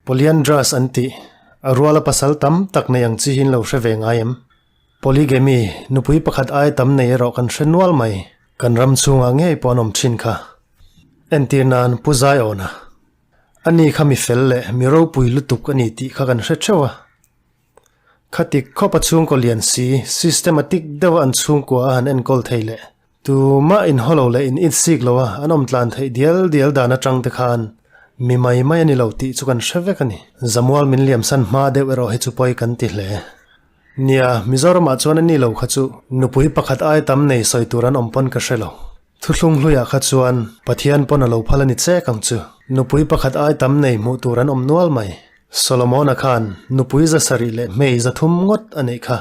Polyandrous an tih, a ruala pasal tam tak nei ang chi hi in lo hre ve ngai em? Polygamy, nupui pakhat ai tam nei erawh kan hre nual mai. Kan ram chhungah ngei pawh an awm thin kha. Entir nan Pu Zaiawna. Ani kha mi fel leh mi ropui lutuk a ni tih kha kan hre theuh a. Khatik khawp a chhungkaw lian si, systematic deuh a an chhungkua a han enkawl thei leh tumah inhaw lo leh in itsik lo a an awm tlan theih dial dial dan atang te khan mi mai mai a ni lo tih chu kan hre vek a ni. Zamual min liamsan hma deuh erawh hi chu pawi kan ti hle. Nia, Mizoramah chuan a ni lo kha chu nupui pakhat ai tam nei sawi tur an awm pawn ka hre lo. Thuthlung hluiah kha chuan Pathian pawn a lo phal a ni chek ang chu. Nupui pakhat ai tam nei hmuh tur an awm nual mai. Solomona khan nupui za sarih leh hmei za thum ngawt a neih kha.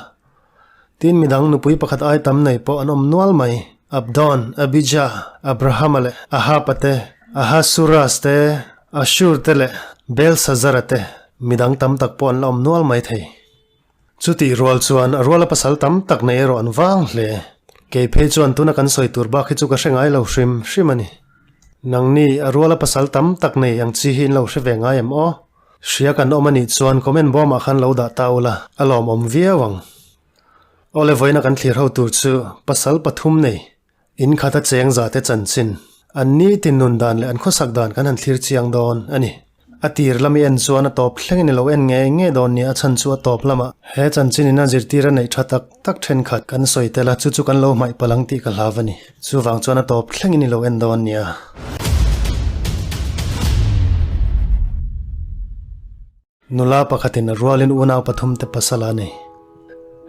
Tin midang nupui pakhat ai tam nei pawh an awm nual mai. Abdon, Abijah, Abrahama leh Ahaba te, Ahasuras te, Ashur te leh Belsazara te midang tam tak pawh an la awm nual mai thei. Chutih rual chuan a ruala pasal tam tak nei erawh an vang hle. Kei phei chuan tuna kan sawi tur bak hi chu ka hre ngai lo hrim hrim a ni. Nangni a ruala pasal tam tak nei ang chi hi in lo hre ve ngai em aw? Hria kan awm a nih chuan comment bawmah khan lo dah ta ula, a lawmawm viau ang. Awle vawiina kan thlir ho tur chu pasal pathum nei, in khata cheng za te chanchin, an nitin nun dan leh an khawsak dan kan han thlir chiang dawn a ni. A tir lam i en chuan a tawp thleng i lo en ngei ngei dawn nia a chhan chu a tawp lamah he chanchin in a zirtir a neih tha tak tak thenkhat kan sawi tel a, chu chu kan lo hmaih palh ang tih ka hlau a ni. Chuvang chuan a tawp thleng in i lo en dawn nia. Nula pakhatin a rualin unau pathum te pasal a nei.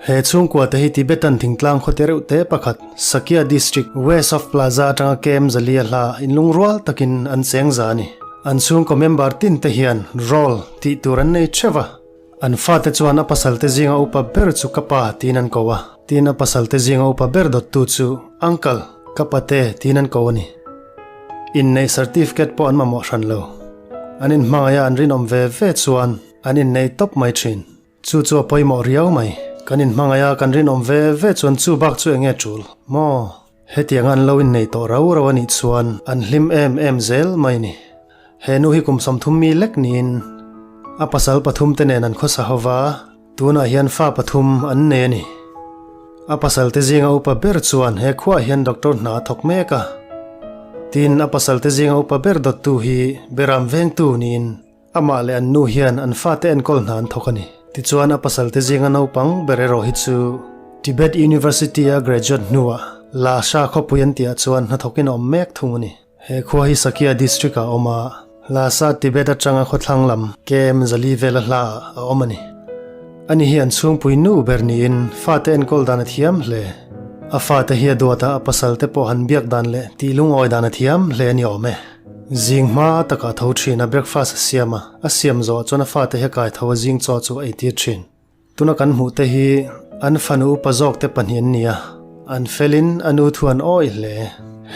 He chhungkua te hi Tibetan thingtlang khawte reuh te pakhat, Sakya District, West of Plaza atanga kem zalia hla inlungrual takin an cheng za a ni. An chhungkaw member tin te hian role tih tur an nei theuh a. An fate chuan a pasal te zinga upa ber chu ka pa tiin an ko a, tin a pasal te zinga upa ber dawttu chu uncle, ka pate tiin an ko a ni. Inneih certificate pawh an mamawh hran lo. An inhmangaih a an rinawm ve ve chuan an innei tawp mai thin. Chu chu a pawimawh riau mai. Kan inhmangaih a kan rinawm ve ve chuan chu bak chu enge tul maw? Hetianga an lo innei tawh rau rau a nih chuan an hlim em em zel mai ni. He nu hi kum 30 mi lek niin a pasal pathum te nen an khawsa ho va, tunah hian fa pathum an nei a ni. A pasal te zinga upa ber chuan he khuaah hian doctor hna a thawk mek a. Tin, a pasal te zinga upa ber dawttu hi Beram vengtu niin amah leh an nu hian an fate enkawl hna an thawk a ni. Tichuan, a pasal te zinga naupang ber erawh hi chu Tibet University-a graduate hnuah Lhasa khawpui an tihah chuan hnathawkin a awm mek thung a ni. He khua hi Sakya District-ah a awm a, Lhasa Tibet atanga khawthlang lam KM zali vela hlaah a awm a ni. Ani hi an chhungpui nu ber niin fate enkawl dan a thiam hle. A fate hi a duat a, a pasal te pawh han biak dan leh tih lungawi dan a thiam hle a ni awm e. Zing hma takah tho thin a, breakfast a siam a, a siam zawh chuan a fate hi a kai tho a zing chaw chu a eitir thin. Tuna kan hmuh te hi an fanu upa zawk te pahnih an ni a, an felin a nu thu an awih hle.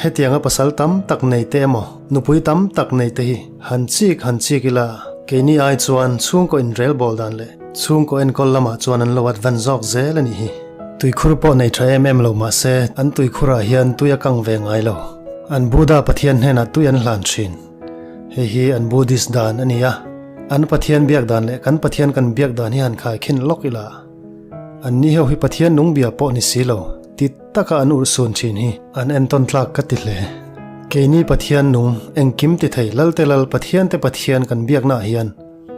Hetianga pasal tam tak nei te emaw, nupui tam tak nei te hi han chik han chik ila, keini ai chuan chhungkaw inrel bawl dan leh chhungkaw enkawl lamah chuan an lo advance zawk zel a nih hi. Tuikhur pawh nei tha em em lo mahse an tuikhurah hian tui a kang ve ngai lo. An Buddha pathian hnenah tui an hlan thin. Hei hi an Buddhist dan a ni a, an Pathian biak dan leh kan Pathian kan biak dan hi han khaikhin lawk ila, an ni ho hi Pathian nung bia pawh ni si lo ti taka an urhsun thin hi an entawn tlak ka ti hle. Keini Pathian nung engkim ti thei Lalte Lal Pathian te Pathian kan biaknaah hian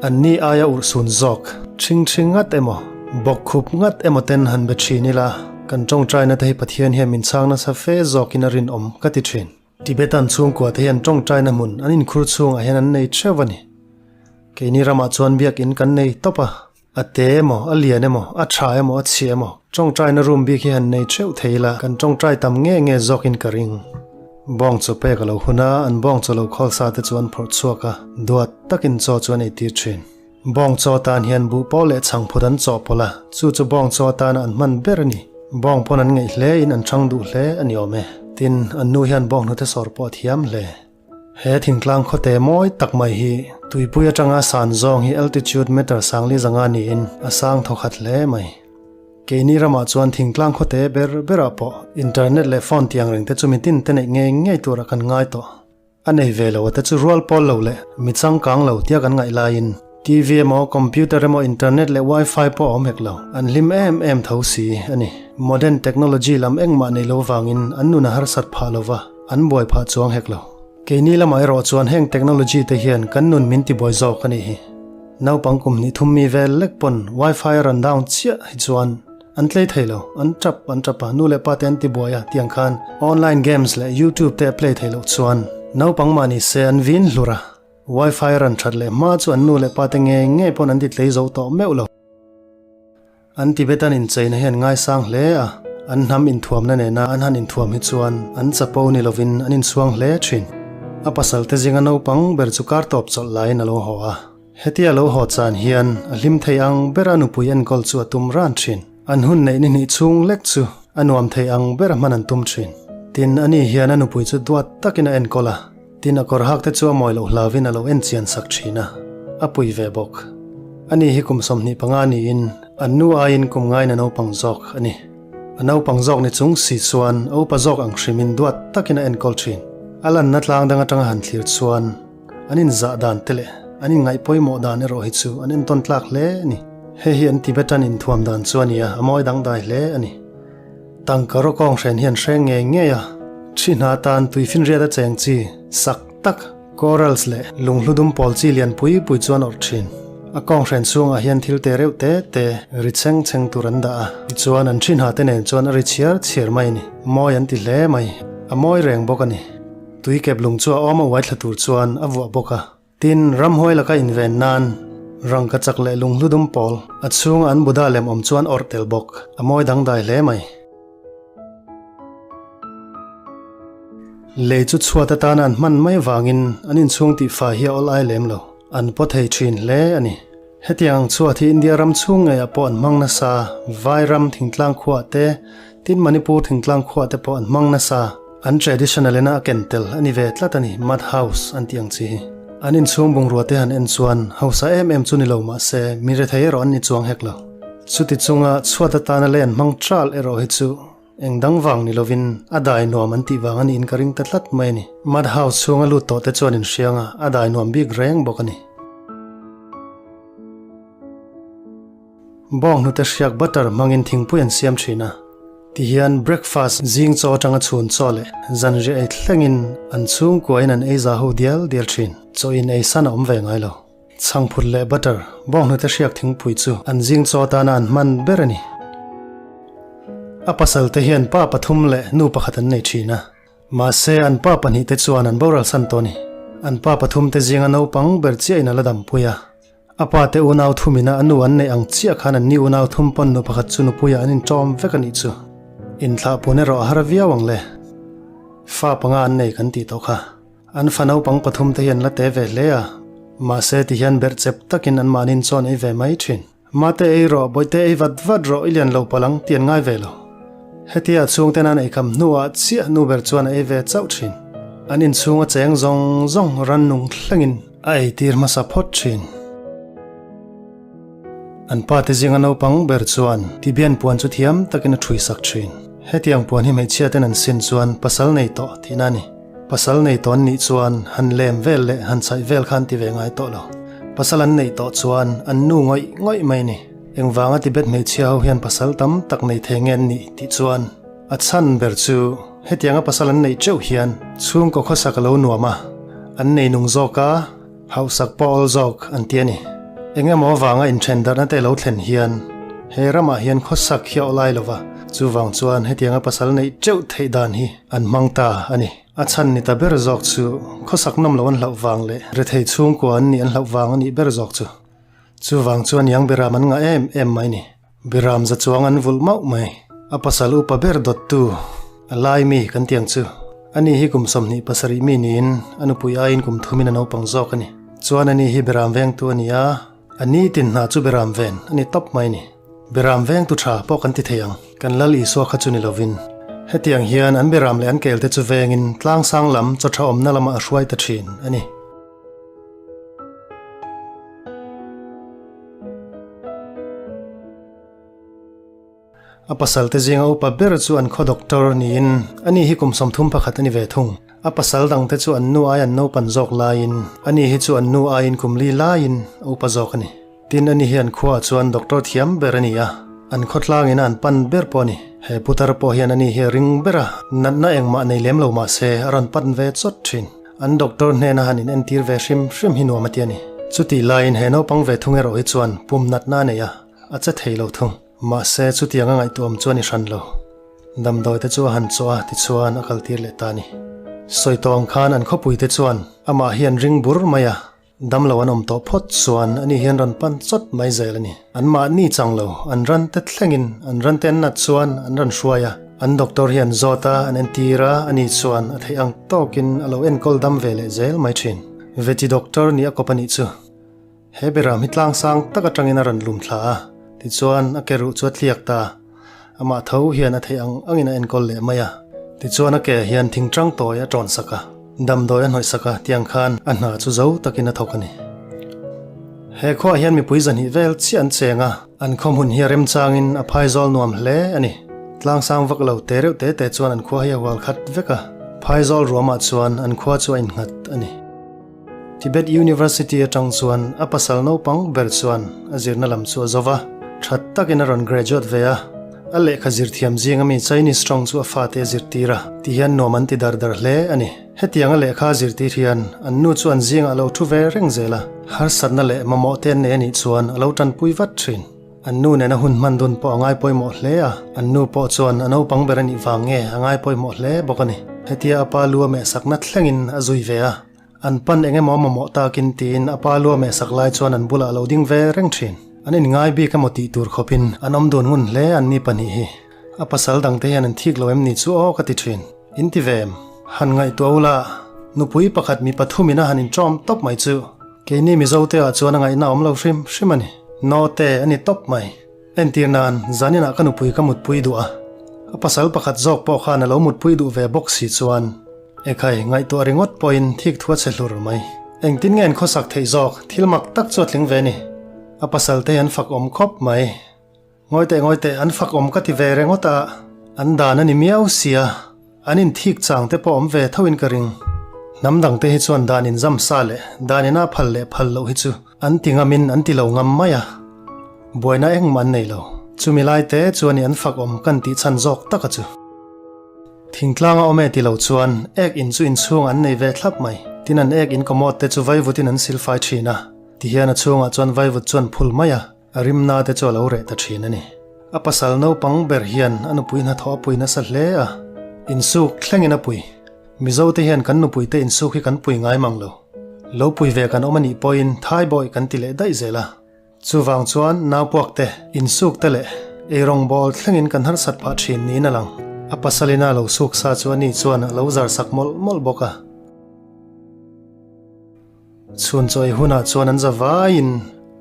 an ni aia urhsun zawk thing thing ngat emaw bawk khup ngat emaw ten han be thin ila kan tawngtaina te hi Pathian hian min chhang nasa fe zawkin a rinawm ka ti thin. Tibetan chhungkua te hian tawngtaina hmun an inkhur chhungah hian an nei theuh a ni. Keini ramah chuan biakin kan nei tawp a, a te emaw, a lian emaw, a tha emaw, a chhia emaw, tawngtaina room bik hi han nei theuh thei ila kan tawngtai tam nge nge zawkin ka ring. Bawng chaw pek a lo hun a, an bawng chaw lo khawl sa te chu an phawrh chhuak a, duat takin chaw chu an eitir thin. Bawng chaw atan hian buh pawh leh chhangphut an chawh pawlh a, chu chu bawng chaw atana an hman ber a ni. Bawng pawn an ngeih hle in an chang duh hle a ni awm e. Tin, an nu hian bawng hnute sawr pawh a thiam hle. He thingtlang khawte mawi tak mai hi tuipui atanga san zawng hi altitude meter sangli zanga niin a sang thawkhat hle mai. Keini ramah chuan thingtlang khawte ber berah pawh internet leh phone tiang reng te chu mitin te neih ngei ngei turah kan ngai tawh. A nei ve lo a te chu rual pawl lo leh mi changkang lo tia kan ngaih laiin. TV emaw, computer emaw, internet leh wifi pawh a awm hek lo. An hlim em em tho si a ni. Modern technology lam engmah nei lo vangin an nun a harsat phah lo va, an buai phah chuang hek lo. Keini lamah erawh chuan heng technology te hian kan nun min tibuai zawk a nih hi. Naupang kum hnih thum mi vel lek pawn wifi a rawn down chiah hi chuan an tlei thei lo, an tap an tap a, nu leh pa te an tibuai a tiang khan online games leh youtube te a play thei loh chuan naupang mah ni se an vin hlur a, wifi a rawn that leh hma chu an nu leh pa te ngei ngei pawn an ti tlei zo tawh meuh lo. An Tibetan incheina hi an ngaisang hle a, an hnam inthuamna nena an han inthuam hi chuan an chapo ni lovin an inchhuang hle thin. A pasalte zinga naupang ber chu kar tawp chawlh laiin a lo haw a. Hetia lo haw chan hian a hlim thei ang bera nupui enkawl chu a tum ran thin. An hun neih ni hnih chhung lek chu a nuam thei ang bera hman an tum thin. Tin, ani hian a nupui chu duat takin a enkawl a. Tin, a kawr hak te chu a mawi loh hlauvin a lo en chian sak thin a, a pui ve bawk. Ani hi kum 25 niin an nu aiin kum ngain a naupang zawk a ni. A naupang zawk ni chung si chuan a upa zawk ang hrimin duat takin a enkawl thin. A lanna tlang dang atanga han thlir chuan an inzah dan te leh an inngaih pawimawh dan erawh hi chu an entawn tlak hle a ni. Hei hi an Tibetan inthuam dan chu a ni a, a mawi dangdai hle a ni. Tangka rawkawng hren hian hreng ngei ngei a, thi hna tan tuifinriat a cheng chi, sak tak, corals leh lunghlu dum pawl chi lian pui pui chuan awrh thin. A kawng hren chhungah hian thil te reuh te te ri chheng chheng tur an dah a, tichuan an thi hna te nen chuan a ri chhiar chhiar mai a ni. Mawi an ti hle mai. A mawi reng bawk a ni. Tui kep lung chu a awm a uai thla tur chuan a vuah bawk a. Tin, ramhuai laka inven nan rangka chak leh lunghlu dum pawl a chhunga an Buddha lem awm chuan awrh tel bawk. A mawi dangdai hle mai. Lei chu chhuat atana an hman mai vangin an inchhung tihfai hi a awl ai lem lo. An paw thei thin hle a ni. Hetiang ang chhuat hi India ram chhung ngeiah pawh an hmang nasa, Vai ram thingtlang khuah te, tin Manipur thingtlang khuah te pawh an hmang nasa. An traditional ina a ken tel a ni ve tlat a ni, mud house an tih ang chi hi. An inchhung bungrua te han en chuan hausa em em chu ni lo mah se mi rethei erawh an ni chuang hek lo. Chuti chunga chhuat atana lei an hmang tral erawh hi chu Eng dang vang ni lovin a dai nuam an tih vang a niin ka ring ta tlat mai a ni. Mud house chhunga lut tawh te chuan inhriang a, a dai nuam bik reng bawk a ni. Bawng hnute hriak butter hmangin thingpui an siam thin a, tihian breakfast zing chaw atanga chhun chaw leh zanriah ei thlengin an chhungkuain an ei za ho dial dial thin. Chaw in ei san a awm ve ngai lo. Chhangphut leh butter, bawnghnute hriak thingpui chu an zing chaw atana an hman ber a ni. A pasalte hian pa pathum leh nu pakhat an nei thin a, mahse an pa pahnihte chuan an boral san tawh a ni. An pa pathumte zinga naupang ber chiahin a la dampui a, a pate unau thumina a nu an neih ang chiah khan an ni unau thum pawn nu pakhat chu nupuiah an inṭawm vek a nih chu. Inthlahpun erawh a har viau ang le. Fa panga an nei kan tih tawh kha. An fa naupang pathum te hi an la te ve hle a, mahse ti hian berh chep takin an mahnin chuan ei ve mai thin. Mate ei rawh, bawihte ei vat vat rawh, i lian lo palh ang tih an ngai ve lo. Hetia a chhungten an eikham hnuah chiah nu ber chuan a ei ve chauh thin. An inchhung a cheng zawng zawng rannung thlengin a eitir hmasa phawt thin. An pa te zinga naupang ber chuan Tibian puan chu thiam takin a ṭhui sak ṭhin. Hetiang puan hi hmeichhia ten an sin chuan pasal nei tawh tihna a ni. Pasal nei tawh an nih chuan han lem vel leh han chhaih vel kha an ti ve ngai tawh lo. Pasal an neih tawh chuan an nu ngawih ngawih mai a ni. Engvanga Tibet hmeichhia ho hian pasal tam tak nei thei nge an nih tih chuan a chhan ber chu hetianga pasal an neih teuh hian chhungkaw khawsak a lo nuam a, an nei nung zawk a, Hausak pawh awl zawk an ti a ni. Eng emaw avanga inthen darhna te lo thlen hian he ramah hian khawsak hi a awlai lova, chuvang chuan hetianga pasal neih teuh theih dan hi an hmang ta a ni. A chhan ni ta ber zawk chu khawsak nawm lo an hlauh vang leh rethei chhungkua an nih an hlauh vang a nih ber zawk chu. Chuvang chuan Yang Beram an ngah em em mai ni. Biram za chuang an vulh mauh mai. A pasal upa ber dawttu a lai mi kan tiang chu. Ani hi kum 27 mi niin a nupui aiin kum thumin a naupang zawk a ni. Chuan ani hi Biram vengtu a ni a, a ni tin hna chu Biram ven a ni tawp mai ni. Biram vengtu tha pawh kan ti thei ang, kan Lal Isua kha chu ni lovin. Hetiang hian an Biram leh an kelte chu vengin tlangsang lam chaw tha awmna lamah a hruai ta thin a ni. A pasal te zinga upa ber chu an khaw doctor niin ani hi kum 31 a ni ve thung. A pasal dang te chu an nu ai an naupan zawk laiin ani hi chu an nu aiin kum li laiin a upa zawk a ni. Tin ani hi an khuaah chuan doctor thiam ber a ni a, an khawtlangin a an pan ber pawh a ni. He putar pawh hian ani hi a ring ber a, natna engmah nei lem lo mah se a rawn pan ve chawt thin. An doctor hnena han in entir ve hrim hrim hi nuam a ti a ni. Chutih laiin he naupang ve thung erawh hi chuan pum natna a nei a, a che thei lo thung. Mahse chutiang a ngaihtuam chu a ni hran lo. Damdawi te chu a han chawh a, tichuan a kaltir leh ta a ni. Sawi tawh ang khan an khawpui te chuan amah hi an ring bur mai a, Damlo an awm tawh phawt chuan ani hian rawn pan chawt mai zel a ni. An mahni chang lo, an ran te thlengin an ran te an nat chuan an rawn hruai a. An doctor hi an zawt a, an entir a, ani chuan a theih ang tawkin a lo enkawl dam ve leh zel mai thin. Veti doctor nih a kawp a nih chu. He beram hi tlang sang tak atangin a rawn lum thla a, tichuan a ke ruh chu a tliak ta. Amah tho hian a theih ang angin a enkawl leh mai a. Tichuan a ke hian thingtang tawi a tawn sak a, damdawi a hnawih sak a, tiang khan a hna chu zo takin a thawk a ni. He khuaah hian mipui zahnih vel chiah an cheng a, an khawhmun hi a remchangin a phaizawl nuam hle a ni. Tlangsang vak lo te reuh te te chuan an khua hi a hual khat vek a, phaizawl ruamah chuan an khua chu a innghat a ni. Tibet University atang chuan a pasal naupang ber chuan a zirna lam chu a zo va, tha takin a rawn graduate ve a. A lehkha zir thiam zing ami Chinese tawng chu a fate a zirtir a, ti hian nuam an ti dar dar hle a ni. Hetiang a lehkha a zirtir hian an nu chu an zingah a lo thu ve reng zel a, harsatna leh mamawh te an nei a nih chuan a lo tanpui vat thin. An nu nena hun hman dun pawh a ngai pawimawh hle a, an nu pawh chuan a naupang ber a nih vang nge a ngai pawimawh hle bawk a ni. Hetia a pa lu a mehsakna thlengin a zui ve a, an pan eng emaw a mamawh takin tiin a pa lu a mehsak lai chuan an bulah a lo ding ve reng thin. An inngai bik emaw tih tur khawpin an awm dun ngun hle an ni pahnih hi. A pasal dangte hian an thik lo em ni chu aw ka ti thin. In ti ve em? Han ngaihtuah ula, nupui pakhat mi pathumin a han inṭawm tawp mai chu keini Mizote ah chuan a ngaihna awm lo hrim hrim a ni. Naute a ni tawp mai. Entir nan, zaninah ka nupui ka mutpui duh a, a pasal pakhat zawk pawh khan a lo mutpui duh ve bawk si chuan, ekhai, ngaihtuah ringawt pawhin thik thu a chhe hlur mai. Engtin nge an khawsak theih zawk, thil mak tak chu a tling ve ni. A pasalte hi an fak awm khawp mai. Ngawi teh ngawi teh, an fak awm ka ti ve rengawt a, an dan a ni miau sia, an inthik chang te pawh awm ve tho in ka ring. Hnam dang te hi chuan dan in zam sa leh dan ina phal leh phal loh hi chu an ti ngam in an ti lo ngam mai a, buaina engmah an nei lo. Chumi lai te chuan i an fak awm kan tih chhan zawk tak a chu. Thingtlang a awm e ti lo chuan ek in chu inchhung an nei ve thlap mai. Tin an ek in commode te chu vaivut in an silfai thin a, tihian a chhungah chuan vaivut chuan phul mai a. A rimna te chu a lo reh ta thin a ni. A pasal naupang ber hian a nupui hnathawh a pui nasa hle a, insuk thlengin a pui. Mizo te hian kan nupui te insuk hi kan pui ngai mang lo. Lo pui ve kan awm a nih pawhin thaibawi kan ti leh daih zel a. Chuvang chuan naupuak te, insuk te leh eirawng bawl thlengin kan harsat phah thin niin a lang. A pasalina lo suk sa chu ani chuan a lo zar sak mawlh mawlh bawk a. Chhun chawi hunah chuan an za vaiin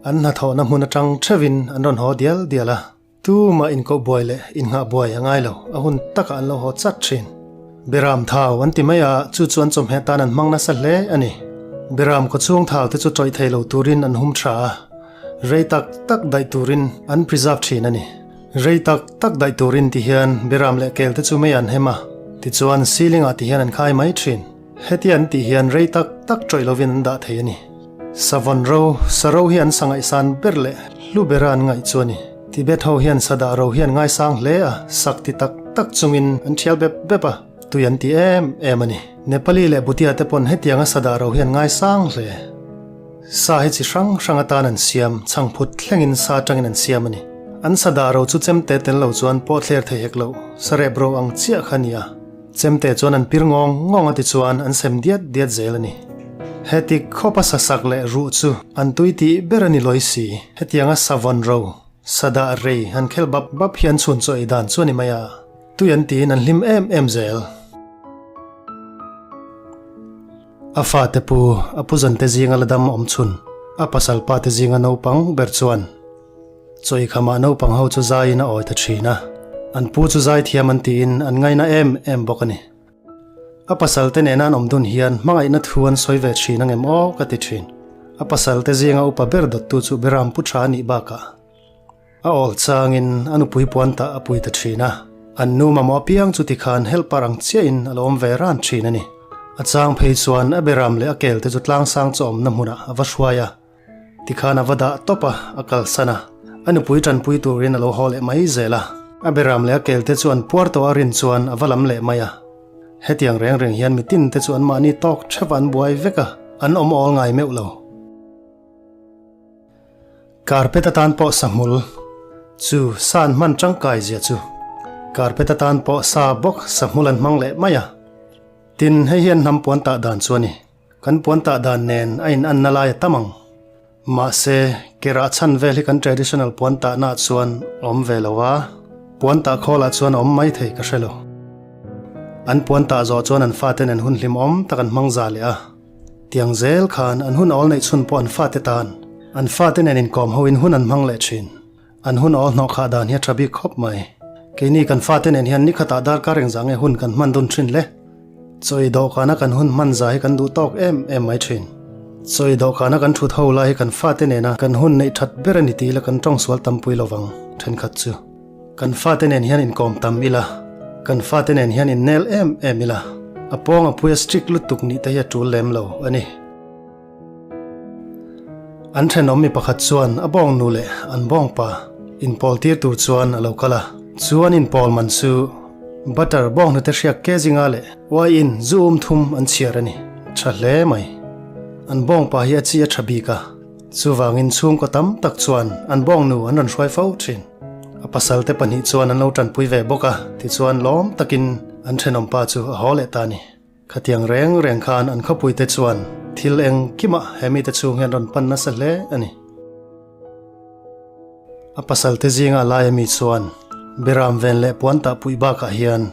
an hnathawhna hmun atang theuhin an rawn haw dial dial a, tumah inkoh buai leh innghah buai a ngai lo, a hun takah an lo haw chat thin. Beram thau an ti mai a, chu chu an chawmheh tan an hmang nasa hle a ni. Beram kawchhung thau te chu tawih thei lo turin an hum tha a, rei tak tak daih turin an preserve thin a ni. Rei tak tak daih turin ti hian beram leh kel te chu mei an hem a, tichuan ceiling ah ti hian an khai mai thin. Heti an tih hian rei tak tak tawih lovin an dah thei a ni. Savawn ro, sa ro hi an sa ngaihsan ber leh hlu bera an ngaih chu a ni. Tibet ho hian sa dah ro hi an ngaisang hle a, sak ti tak tak chungin an thial bep bep a, tui an ti em em a ni. Nepali leh Bhutia te pawn hetianga sa dah ro hi an ngaisang hle. Sa hi chi hrang hrang atan an siam, chhangphut thlengin sa atangin an siam a ni. An sa dah ro chu chemte tel lo chuan pawh thler thei hek lo, sa rep ro ang chiah kha a ni a. Chemte chuan an pir ngawng ngawng a tichuan an sem diat diat zel a ni. Heti khawpa sa sak leh ruh chu an tui tih ber a ni lawi si. Hetianga sa vawn ro, sa dah rei han khel bap bap hi an chhun chaw ei dan chu a ni mai a, tui an tiin an hlim em em zel. A fate pu, a pu zante zinga la dam awm chhun, a pasal pa te zinga naupang ber chuan, Chawi khamah naupang ho chu zaiin a awi ta thin a, an pu chu zai thiam an tiin an ngaina em em bawk a ni. A pasal te nena an awm dun hian hmangaihna thu an sawi ve thin angem aw ka ti thin. A pasal te zinga upa ber dawttu chu Beram Pu Tha a nih bakah. A awl changin a nupui puan tah a pui ta thin a, an nu mamawh apiang chu tikhan helper ang chiahin a lo awm ve ran thin a ni. A chang phei chuan a beram leh a kel te chu tlangsang chaw awmna hmunah a va hruai a, tikhan a va dah tawp a, a kalsan a, a nupui tanpui turin a lo haw leh mai zel a. A beram leh a kel te chu an puar tawh a rin chuan a va lam leh mai a. Hetiang reng reng hian mitin te chu anmahni tawk theuh an buai vek a, an awm awl ngai meuh lo. Carpet atan pawh sahmul chu sa an hman tangkai zia chu carpet atan pawh sa bawk sahmul an hmang leh mai a. Tin, hei hian hnam puan tah dan chu a ni. Kan puan tah dan nen a in anna lai a tam ang. Mahse, ke rah chhan vel hi kan traditional puan tahna ah chuan a awm ve lo a, puan tah khawlah chuan a awm mai thei ka hre lo. An puan tah zawh chuan an fate nen hun hlimawm tak an hmang za leh a. Tiang zel khan an hun awl neih chhun pawh an fate tan, an fate nen inkawm hoin hun an hmang leh thin. An hun awl hnawh khah dan hi a tha bik khawp mai. Keini kan fate nen hian nikhatah darkar engzah nge hun kan hman dun thin le? Chawi dawhkana kan hun hman zah hi kan duh tawk em em mai thin. Chawi dawhkana kan thut ho lai hi kan fate nena kan hun neih that ber a ni tih ila kan tawng sual tampui lovang thenkhat chu. Kan fate nen hian inkawm tam ila, kan fate nen hian innel em em ila, a pawng a pui a strict lutuk nih te hi a tul lem lo a ni. An thenawm mi pakhat chuan a bawng nu leh an bawng pa inpawl tir tur chuan a lo kal a, chu an inpawl man chu butter bawng hnute hriak ke zinga leh uaiin zu um thum an chhiar a ni. Tha hle mai. An bawng pa hi a chi a tha bik a, chuvangin chhungkaw tam tak chuan an bawng nu an rawn hruai fo thin. A pasalte pahnih chuan an lo tanpui ve bawk a, tichuan lawm takin an thenawm pa chu a haw leh ta a ni. Khatiang reng reng khan an khawpuite chuan thil eng kimah he mite chhung hian rawn pan nasa hle a ni. A pasalte zinga laia mi chuan Beram ven leh puan tah puih bakah hian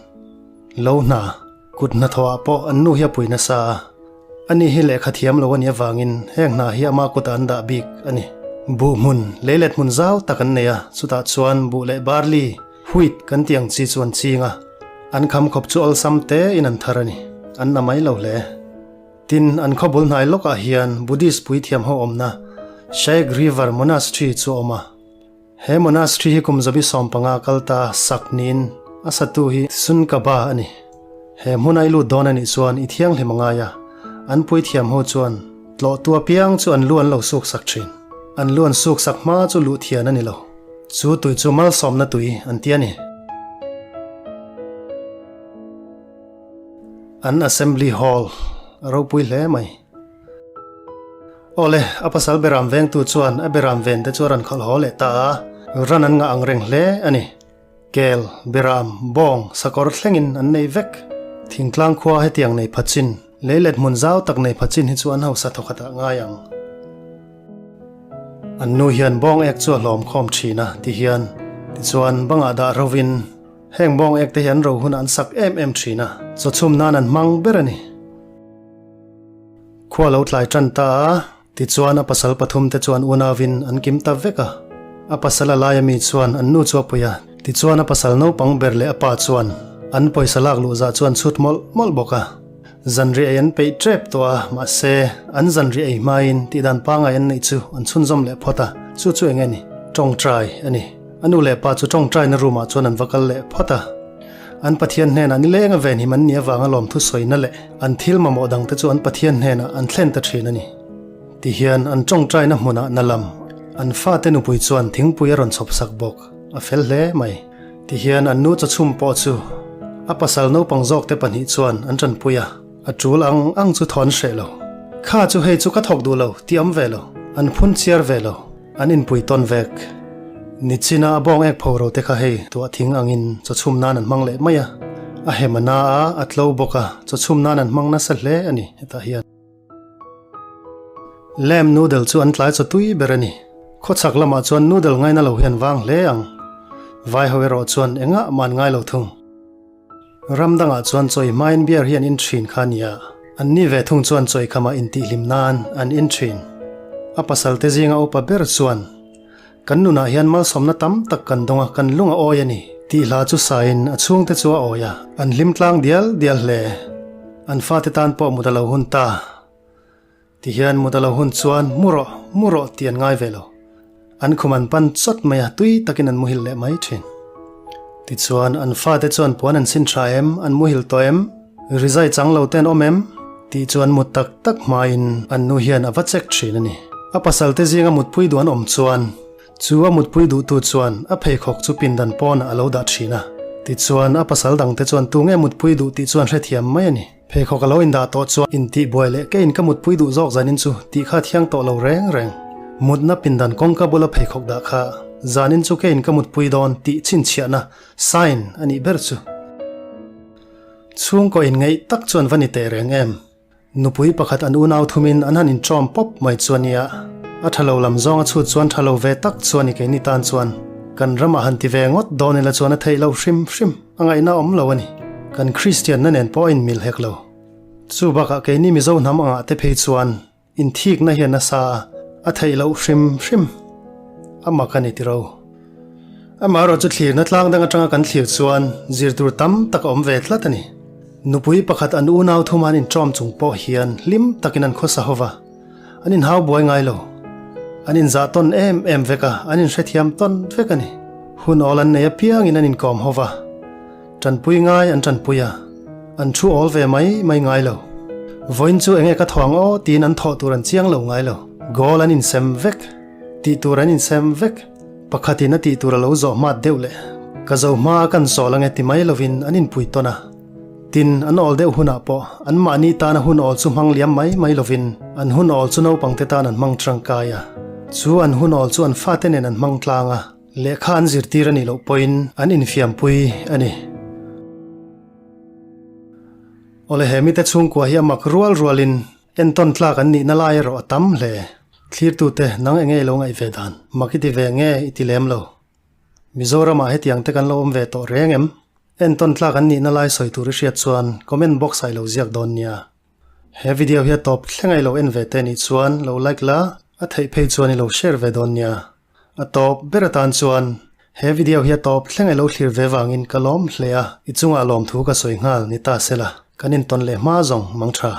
lo hna, kut hnathawhah pawh an nu hi a pui nasa a. Ani hi lehkha thiam lo a nih avangin heng hna hi ama kutah an dah bik a ni. Buh hmun, leilet hmun zau tak an nei a, chutah chuan buh leh barley, wheat, kan tih ang chi chu an ching a, an kham khawp chu awlsam te in an thar a ni, an na mai lo hle. Tin, an khaw bul hnai lawkah hian Buddhist puithiam ho awmna Shaikh River Monastery chu a awm a. He monastery hi kum zabi 15 kal ta sak niin a satu hi Sunkaba a ni. He hmuna i lut dawn a nih chuan i thianghlim a ngai a, an puithiam ho chuan tlawhtu apiang chu an lu an lo suk sak thin. An lu an suk sak hma chu luh thian a ni lo. Chu tui chu malsawmna tui an ti a ni. An assembly hall a ropui hle mai. Awle, a pasal beram vengtu chuan a beram ven te chu a rawn khalh haw leh ta a, ran an ngah ang reng hle a ni. Kel, beram, bawng, sakawr thlengin an nei vek. Thingtlang khua hetiang nei pha chin, leilet hmun zau tak nei pha chin hi chu an hausa thawkhatah ngai ang. An nu hian bawng ek chu a hlawm khawm thin a, ti hian. Tichuan, bangah dah rovin heng bawng ek te hi an ro hunah an sak em em thin a, chawchhum nan an hmang ber a ni. Khua lo tlai tan ta a, tichuan a pasal pathum te chuan unauin an kim ta vek a. A pasal a laia mi chuan an nu chu a pui a, tichuan a pasal naupang ber leh a pa chuan an pawisa lak luh zah chuan chhut mawlh mawlh bawk a. Zanriah ei an peih tep tawh a, mahse an zanriah ei hmain tihdan pangai an neih chu an chhunzawm leh phawt a, chu chu eng nge ni? Tawngtai a ni. A nu leh pa chu tawngtaina room ah chuan an va kal leh phawt a. An Pathian hnenah nileng a venhim an nih avanga lawmthu sawina leh an thil mamawh dangte chu an Pathian hnenah an thlen ta thin a ni. Tihian an tawngtaina hmunah na lam an fate nupui chuan thingpui a rawn chhawp sak bawk, a fel hle mai. Tihian an nu chawchhum pawh chu a pasal naupang zawkte pahnih chuan an tanpui a, a tul ang ang chu thawn hreh lo. Kha chu hei chu ka thawk duh lo tih awm ve lo, an phun chiar ve lo. An inpui tawn vek. Nichina a bawng ek pho ro te kha hei tuah thing angin chawchhum nan an hmang leh mai a, a hem a na a, a tlo bawk a, chawchhum nan an hmang nasa hle a ni hetah hian. Lamb noodle chu an tlai chaw tui ber a ni. Khawchhak lamah chuan noodle ngaina lo hi an vang hle ang. Vai ho erawh chuan engah mah an ngai lo thung. Ram dangah chuan chawi hmain beer hi an in thin kha nia, an ni ve thung chuan chawi khamah intihhlim nan an in thin. A pasalte zinga upa ber chuan, Kan nunah hian malsawmna tam tak kan dawng a, kan lung a awi a ni, tih hla chu sain a chhungte chu a awi a, an hlim tlang dial dial hle. An fate tan pawh mut a lo hun ta. Tihian mut a lo hun chuan mu rawh, mu rawh tih an ngai ve lo. An khum an pan chawt mai a, tui takin an muhil leh mai thin. Tichuan, an fate chuan puan an sin tha em, an muhil tawh em, rizai chang lo te an awm em? Tih chu an mut tak tak hmain an nu hian a va check thin a ni. A pasalte zinga mutpui duh an awm chuan, chu a mutpui duhtu chuan a pheikhawk chu pindan pawnah a lo dah thin a. Tichuan, a pasal dangte chuan tunge mutpui duh tih chu an hrethiam mai a ni. Pheikhawk a lo indah tawh chuan intih buai leh keiin ka mutpui duh zawk zanin chu tih kha thiang tawh lo reng reng. Mutna pindan kawngka bula pheikhawk dah kha zanin chu keiin ka mutpui dawn tih chhinchhiahna, sign, a nih ber chu. Chhungkaw inngeih tak chuan va ni teh reng em? Nupui pakhat an unau thumin an han inṭawm pawp mai chu a nia. A ṭha lo lam zawng a chhut chuan ṭha lo ve tak chu a ni keini tan chuan. Kan ramah han ti ve ngawt dawn ila chuan a theih lo hrim hrim. A ngaihna awm lo a ni. Kan Kristianna nen pawh a inmil hek lo. Chu bakah keini Mizo hnam angah te phei chuan inthikna hian nasa a, a theih loh hrim hrim. A mak a ni tiro. Amaherawh chu thlirna tlang dang atanga kan thlir chuan zir tur tam tak a awm ve tlat a ni. Nupui pakhat an unau thuma an inṭawm chung pawh hian hlim takin an khawsa ho va. An inhau buai ngai lo. An inzah tawn em em vek a, an inhrethiam tawn vek a ni. Hun awl an nei apiangin an inkawm ho va. Tanpui ngai an tanpui a, an thu awl ve mai mai ngai lo. Vawiin chu enge ka thawh ang aw tiin an thawh tur an chiang lo ngai lo. Goal an insem vek. Tih tur an insem vek. Pakhatin a tih tur a lo zawh hmat deuh leh ka zo hma a kan sawl ange ti mai lovin an inpui tawn a. Tin, an awl deuh hunah pawh anmahni tana hun awl chu hmang liam mai mai lovin an hun awl chu naupangte tan an hmang tangkai a. Chu an hun awl chu an fate nen an hmang tlang a, lehkha an zirtir a nih loh pawhin an infiampui a ni. Awle he mite chhungkua hi a mak rual rualin entawn tlak an nihna lai erawh a tam hle. Thlirtute, nang enge i lo ngaih ve dan? Mak i ti ve nge i ti lem lo? Mizoramah hetiang te kan lo awm ve tawh reng em? Entawn tlak an nihna lai sawi tur i hriat chuan comment box ah i lo ziak dawn nia. He video hi a tawp thleng a i lo en ve te nih chuan lo like la, a theih phei chuan i lo share ve dawn nia. A tawp ber atan chuan he video hi a tawp thleng a i lo thlir ve vangin ka lawm hle a, i chungah lawmthu ka sawi nghal ni ta sela, kan intawn leh hma zawng mang tha.